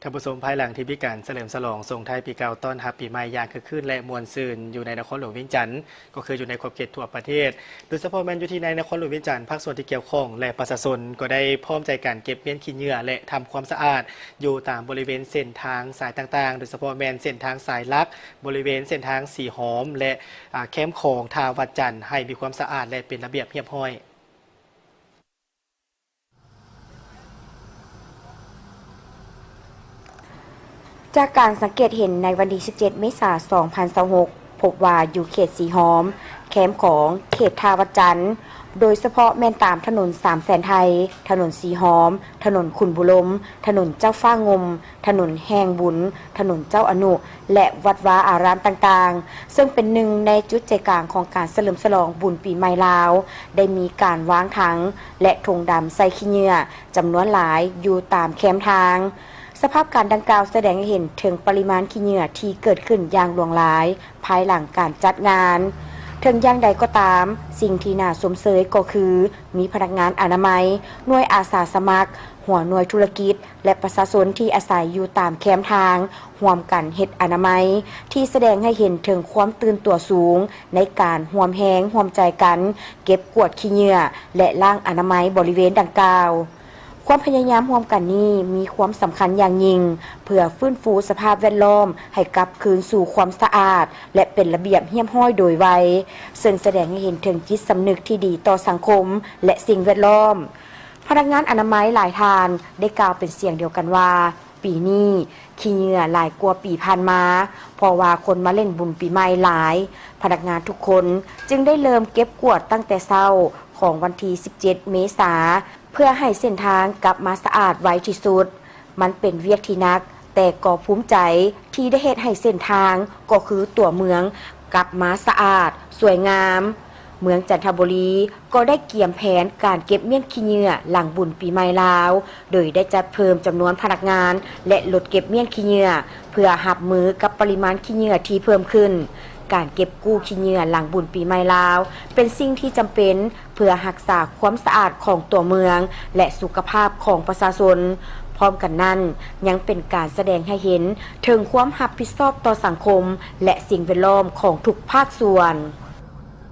ທ່ານຜູ້ຊົມ, ພາຍຫຼັງທີ່ມີການສະເຫຼີມສະຫຼອງສົ່ງທ້າຍປີເກົ່າ ຕ້ອນຮັບປີໃໝ່ຢ່າງຄຶກຄື້ນ ແລະ ມ່ວນຊື່ນຢູ່ໃນນະຄອນຫຼວງວຽງຈັນ, ກໍຄືຢູ່ໃນຂອບເຂດທົ່ວປະເທດ, ໂດຍສະເພາະແມ່ນຢູ່ທີ່ໃນນະຄອນຫຼວງວຽງຈັນ, ພາກສ່ວນທີ່ກ່ຽວຂ້ອງ ແລະ ປະຊາຊົນ ກໍໄດ້ພ້ອມໃຈກັນເກັບມ້ຽນຂີ້ເຫຍື້ອ ແລະ ທຳຄວາມສະອາດ ຢູ່ຕາມບໍລິເວນເສັ້ນທາງສາຍຕ່າງໆ, ໂດຍສະເພາະແມ່ນເສັ້ນທາງສາຍຫຼັກ, ບໍລິເວນເສັ້ນທາງສີຫອມ ແລະ ອາ ແຄມຂອງທ່າວັດຈັນ ໃຫ້ມີຄວາມສະອາດ ແລະ ເປັນລະບຽບຮຽບຮ້ອຍ. ຈາກການສັງເກດເຫັນໃນວັນທີສິບເຈັດ ເມສາ ສອງພັນຊາວຫົກ ພົບວ່າຢູ່ເຂດສີຫອມ, ແຄມຂອງ, ເຂດທ່າວັດຈັນ, ໂດຍສະເພາະແມ່ນຕາມຖະໜົນສາມແສນໄທ, ຖະໜົນສີຫອມ, ຖະໜົນຂຸນບູລົມ, ຖະໜົນເຈົ້າຟ້າງຸ່ມ, ຖະໜົນແຫ່ງບຸນ, ຖະໜົນເຈົ້າອະນຸ ແລະ ວັດວາອາຣາມຕ່າງໆ, ເຊິ່ງເປັນໜຶ່ງໃນຈຸດໃຈກາງຂອງການສະເຫຼີມສະຫຼອງບຸນປີໃໝ່ລາວ, ໄດ້ມີການວາງຖັງ ແລະ ຖົງດຳໃສ່ຂີ້ເຫຍື້ອ ຈຳນວນຫຼາຍຢູ່ຕາມແຄມທາງ. ສະພາບການດັ່ງກ່າວສະແດງໃຫ້ເຫັນເຖິງປະລິມານຂີ້ເຫຍື້ອທີ່ເກີດຂຶ້ນຢ່າງຫຼວງຫຼາຍພາຍຫຼັງການຈັດງານ. ເຖິງຢ່າງໃດກໍຕາມ, ສິ່ງທີ່ໜ້າຊົມເຊີຍກໍຄື ມີພະນັກງານອະນາໄມ, ໜ່ວຍອາສາສະໝັກ, ຫົວໜ່ວຍທຸລະກິດ ແລະ ປະຊາຊົນທີ່ອາໄສຢູ່ຕາມແຄມທາງ ຮ່ວມກັນເຮັດອະນາໄມ, ທີ່ສະແດງໃຫ້ເຫັນເຖິງຄວາມຕື່ນຕົວສູງໃນການຮ່ວມແຮງຮ່ວມໃຈກັນເກັບກວາດຂີ້ເຫຍື້ອ ແລະ ລ້າງອະນາໄມບໍລິເວນດັ່ງກ່າວ. ຄວາມພະຍາຍາມຮ່ວມກັນນີ້ມີຄວາມສຳຄັນຢ່າງຍິ່ງ ເພື່ອຟື້ນຟູສະພາບແວດລ້ອມໃຫ້ກັບຄືນສູ່ຄວາມສະອາດ ແລະ ເປັນລະບຽບຮຽບຮ້ອຍໂດຍໄວ, ເຊິ່ງສະແດງໃຫ້ເຫັນເຖິງຈິດສຳນຶກທີ່ດີຕໍ່ສັງຄົມ ແລະ ສິ່ງແວດລ້ອມ. ພະນັກງານອະນາໄມຫຼາຍທ່ານໄດ້ກ່າວເປັນສຽງດຽວກັນວ່າ, ປີນີ້ຂີ້ເຫຍື້ອຫຼາຍກວ່າປີຜ່ານມາ, ເພາະວ່າຄົນມາຫຼິ້ນບຸນປີໃໝ່ຫຼາຍ. ພະນັກງານທຸກຄົນຈຶ່ງໄດ້ເລີ່ມເກັບກວາດຕັ້ງແຕ່ເຊົ້າຂອງວັນທີສິບເຈັດ ເມສາ, ເພື່ອໃຫ້ເສັ້ນທາງກັບມາສະອາດໄວທີ່ສຸດ. ມັນເປັນວຽກທີ່ໜັກ, ແຕ່ກໍພູມໃຈທີ່ໄດ້ເຮັດໃຫ້ເສັ້ນທາງ, ກໍຄືຕົວເມືອງ, ກັບມາສະອາດ, ສວຍງາມ. ເມືອງຈັນທະບູລີກໍໄດ້ກຽມແຜນການເກັບມ້ຽນຂີ້ເຫຍື້ອຫຼັງບຸນປີໃໝ່ລາວ, ໂດຍໄດ້ຈັດເພີ່ມຈຳນວນພະນັກງານ ແລະ ລົດເກັບມ້ຽນຂີ້ເຫຍື້ອ ເພື່ອຮັບມືກັບປະລິມານຂີ້ເຫຍື້ອທີ່ເພີ່ມຂຶ້ນ. ການເກັບກູ້ຂີ້ເຫຍື້ອຫຼັງບຸນປີໃໝ່ລາວ ເປັນສິ່ງທີ່ຈຳເປັນ ເພື່ອຮັກສາຄວາມສະອາດຂອງຕົວເມືອງ ແລະ ສຸຂະພາບຂອງປະຊາຊົນ. ພ້ອມກັນນັ້ນ, ຍັງເປັນການສະແດງໃຫ້ເຫັນເຖິງຄວາມຮັບຜິດຊອບຕໍ່ສັງຄົມ ແລະ ສິ່ງແວດລ້ອມຂອງທຸກພາກສ່ວນ.